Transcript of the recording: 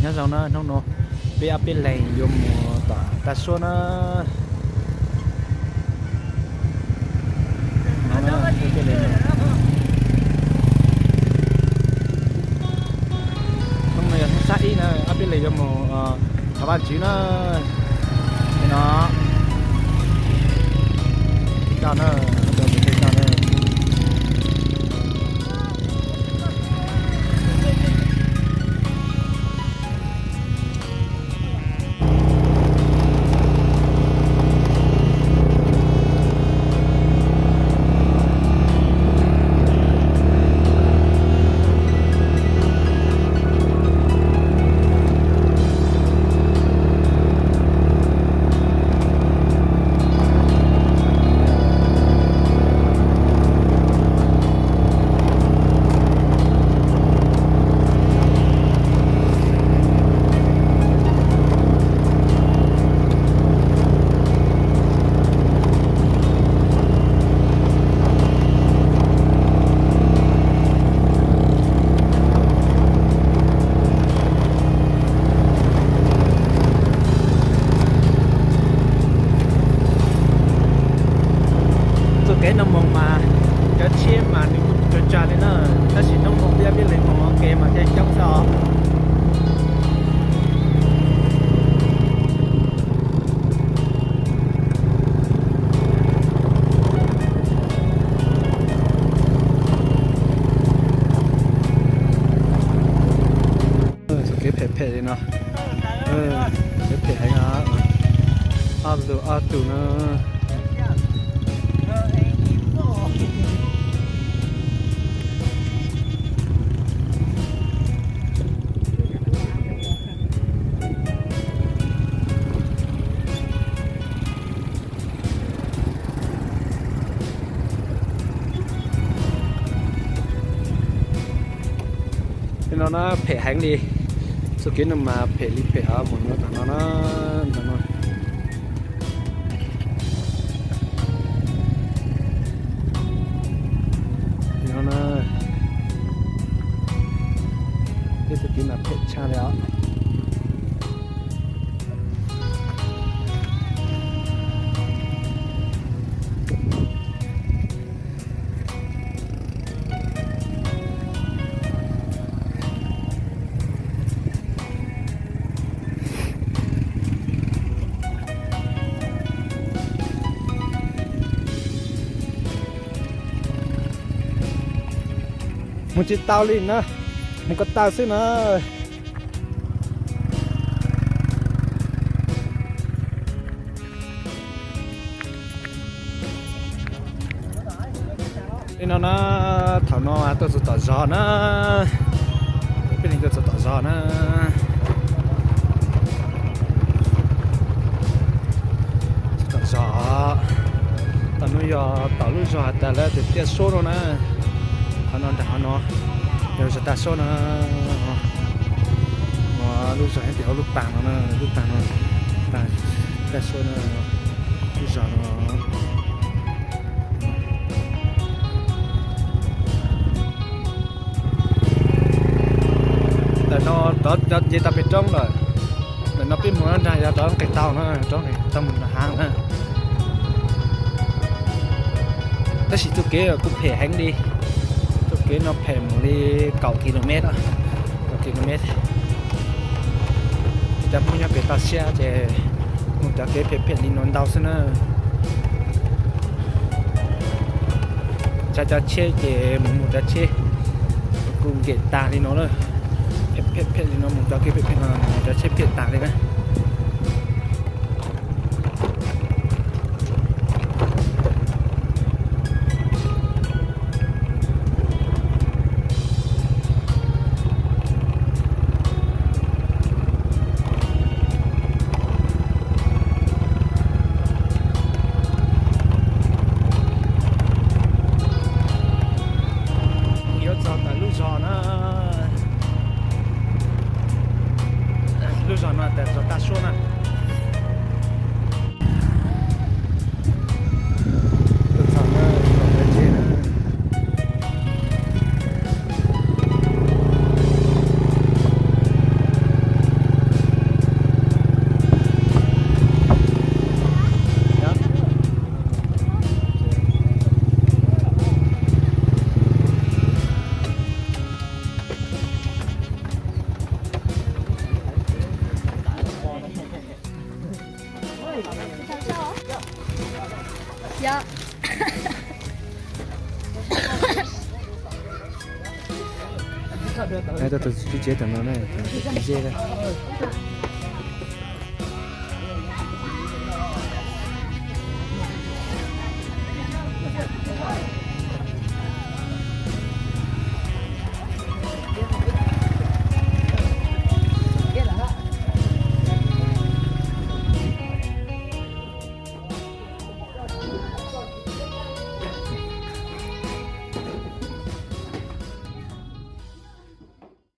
Nyob zoo na, hnub no peb ob peb leeg yuav mus tom Tag Suab na. Hnub no yog hnub sab ib na, ob peb leeg yuav mus thov Vaj Tswv na. No, coj na, coj na. Txoj kev no mus mas cov tsheb mas nws kuj tsawg tsawg li na, tab sis hnub no peb peb leeg mus ua ke mas thiaj coob xwb os. Txoj kev phem phem li no, kev phem heev. Ob tug ob tug na. Li no na, phem heev li. Txoj kev no mas phem li phem os, mus no tom no na, tom no. Li no na, tej txoj kev mas phem tshaj li os. Mus tsis tau li na, mus ko taw xwb na. Li no na, thaum no tuaj txog tom zos na, peb leeg tuaj txog tom zos na. Txog tom zos, tom no yog tom lub zos has tas lawv tias Tiaj Suab no na. Qhov no nram qhov no yog zos Tag Suab na. Lub zos tias lub paag no na, lub paag no, paag Tag Suab na, lub zos no. Ntawm no rov nce tau pem roob lawm. Ntawm no peb mus nrag yog rov nqes tau na, rov nqes tau mus nram hav na. Tab sis txoj kev kuj phem heev li. Txoj kev no phem mus li kaum kilomev, kaum kilomev. Cov Hmoob nyob pem toj siab ces mus cov kev phem phem li no ntau xwb na. Tsav cov tsheb ces mus mus cov tsheb kuj nkem tag li no na. Phem phem phem li no mus cov kev phem phem no mus cov tsheb phem tag li na. Yuav txog ntawm lub zos na, lub zos no tas zos Tag Suab na. Tuaj txog na, txog peb tsev na. Tuaj tus txiv tsev tom no na, tus txiv tsev na.